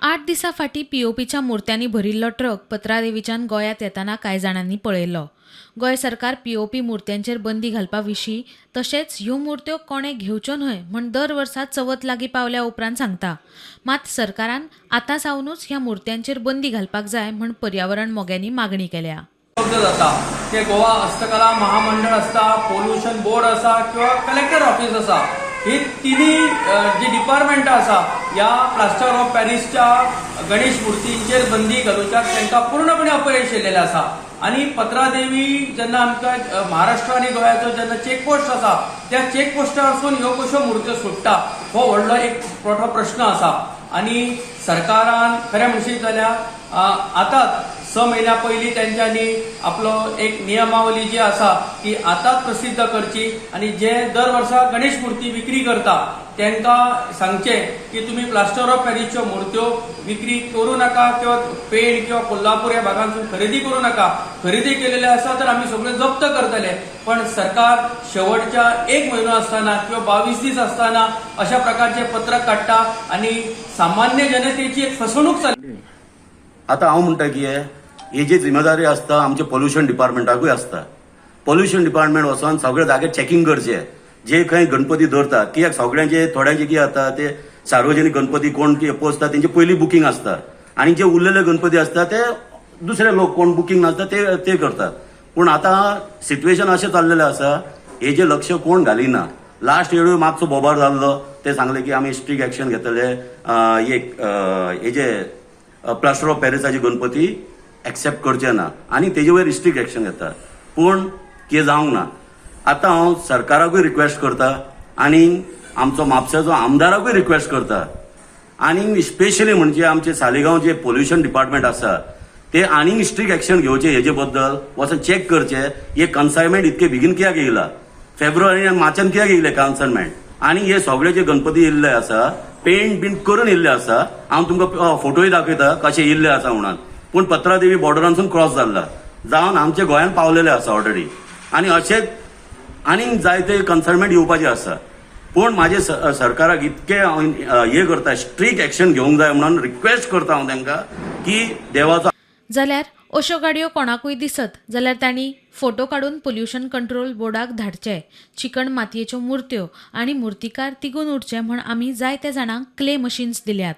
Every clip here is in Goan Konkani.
8 दिसां फाटीं पीओपीच्या मुर्त्यांनी भरिल्लो ट्रक पत्रादेवीच्यान गोंयांत येतना कांय जाणांनी पळयलो. गोंय सरकार पीओपी मुर्त्यांचेर बंदी घालपा विशीं तशेंच ह्यो मुर्त्यो कोणें घेवच्यो न्हय म्हण दर वर्सा चवथ लागीं पावल्या उपरांत सांगता. मात सरकारान आतां सावनूच ह्या मुर्त्यांचेर बंदी घालपाक जाय म्हण पर्यावरण मोग्यांनी मागणी केल्या. जाता ते गोवा हस्तकला महामंडळ आसता, पोल्युशन बोर्ड आसा किंवा कलेक्टर ऑफिस आसा, ही तिन्ही जी डिपार्टमेंटां आसा ह्या प्लास्टर ऑफ पॅरिसच्या गणेश मुर्तींचेर बंदी घालूच्याक तांकां पूर्णपणे अपयश येयलेलें आसा. आनी पत्रादेवी जेन्ना आमकां महाराष्ट्र आनी गोंयाचो जेन्ना चेकपोस्ट आसा त्या चेकपोस्टारसून ह्यो कश्यो मुर्त्यो सुट्टा हो व्हडलो एक मोठो प्रश्न आसा. आनी सरकारान खरें म्हणशीत जाल्यार आतांच 6 म्हयन्या पयलीं तेंच्यांनी आपलो एक नियमावली जी आसा ती आतांच प्रसिद्ध करची आनी जे दर वर्सा गणेश मुर्ती विक्री करता तांकां सांगचें की तुमी प्लास्टर ऑफ पॅरिसच्यो मुर्त्यो विक्री करूं नाका किंवा पेण किंवा कोल्हापूर ह्या भागांतसून खरेदी करूं नाका. खरेदी केलेले आसा तर आमी सगळे जप्त करतले. पण सरकार शेवटच्या 1 म्हयनो आसतना किंवा 22 दीस आसतना अशा प्रकारचे पत्रक काडटा आनी सामान्य जनतेची एक फसवणूक चल्ली. आतां हांव म्हणटा की ही जी जिम्मेदारी आसता आमचे पोल्युशन डिपार्टमेंटाकूय आसता. पोल्युशन डिपार्टमेंट वचोन सगळे जागे चॅकिंग करचें, जे खंय गणपती दवरतात. कित्याक सगळ्यांचे थोड्यांचे कितें जाता ते सार्वजनीक गणपती कोण पोसता तेंचे पयलीं बुकींग आसता आनी जे उरलेले गणपती आसता ते दुसरे लोक कोण बुकींग नासता ते ते करतात. पूण आतां सिट्युएशन अशें चल्लेलें आसा हेजें लक्ष कोण घालिना. लास्ट इयरूय मातसो बोबार जाल्लो, ते सांगले की आमी स्ट्रीक एक्शन घेतले, एक हेजे प्लास्टर ऑफ पॅरिसाचे गणपती एक्सेप्ट करचे ना आनी तेजे वयर स्ट्रीक एक्शन घेता. पूण कितें जावंक ना. आतां हांव सरकाराकूय रिक्वेस्ट करता आनी आमचो म्हापशाचो आमदाराकूय रिक्वेस्ट करता आनी स्पेशली म्हणजे आमचे सालिगांव जे पोल्युशन डिपार्टमेंट आसा ते आनीक स्ट्रीक एक्शन घेवचे हेजे बद्दल. वचून चॅक करचे हे कन्सायनमेंट इतके बेगीन कित्याक येयला, फेब्रुवारी आनी मार्चान कित्याक येयले कन्सायनमेंट. आनी हे सगळे जे गणपती येयल्ले आसा पेंट बीन करून येयल्ले आसा, हांव तुमकां फोटोय दाखयता कशे येयल्ले आसा म्हणून. पूण पत्रादेवी बॉर्डरांसून क्रॉस जाल्ला जावन आमच्या गोंयांत पावलेले आसा ऑलरेडी. आनी अशेंच आनीक जायते कन्सायनमेंट येवपाचे आसा. पूण म्हाजे सरकाराक इतके हांव हे करता, स्ट्रीक एक्शन घेवंक जाय म्हणून रिक्वेस्ट करता हांव तांकां की देवाचो. जाल्यार अश्यो गाडयो कोणाकूय दिसत जाल्यार तांणी फोटो काडून पोल्युशन कंट्रोल बोर्डाक धाडचे. चिकण मातयेच्यो मुर्त्यो आनी मुर्तीकार तिगून उरचे म्हण आमी जायत्या जाणांक क्ले मशीन्स दिल्यात.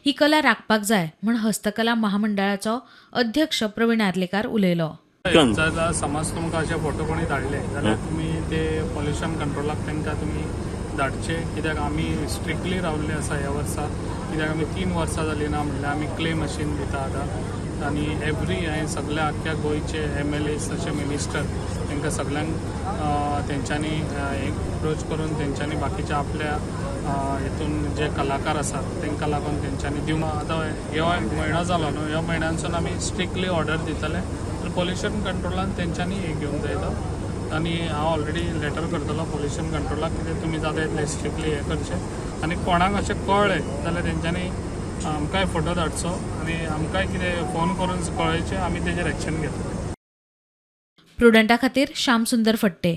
ही कला राखपाक जाय म्हण हस्तकला महामंडळाचो अध्यक्ष प्रवीण आर्लेकार उलयलो. जर समज तुमकां अशे फोटो कोणी धाडले जाल्यार तुमी ते पोल्युशन कंट्रोलाक तांकां तुमी धाडचे, कित्याक आमी स्ट्रिक्टली रावल्ले आसा ह्या वर्सा. कित्याक आमी 3 वर्सां जालीं ना म्हणल्यार आमी क्ले मशीन दिता आतां. आनी एवरी हांवें सगल्या आख्ख्या गोंयचे एमएलएस तशें मिनिस्टर तांकां सगल्यांक तेंच्यांनी एप्रोच करून तेंच्यांनी बाकीच्या आपल्या हितून जे कलाकार आसात तांकां लागून तेंच्यांनी दिवंक. आतां ह्यो म्हयनो जालो न्हू, ह्या म्हयन्यानसून आमी स्ट्रिक्टली ऑर्डर दितले तर पोल्युशन कंट्रोलान तेंच्यांनी हे घेवंक जाय तो. आनी हांव ऑलरेडी लेटर करतलो पोल्युशन कंट्रोलाक, कितें तुमी जाता इतलें स्ट्रिक्टली हें करचें. आनी कोणाक अशें कळ्ळें जाल्यार तेंच्यांनी आमकांय फोटो धाडचो आनी आमकांय कितें फोन करून कळयचें, आमी तेजेर एक्शन घेतले. प्रुडंटा खातीर श्याम सुंदर फट्टे.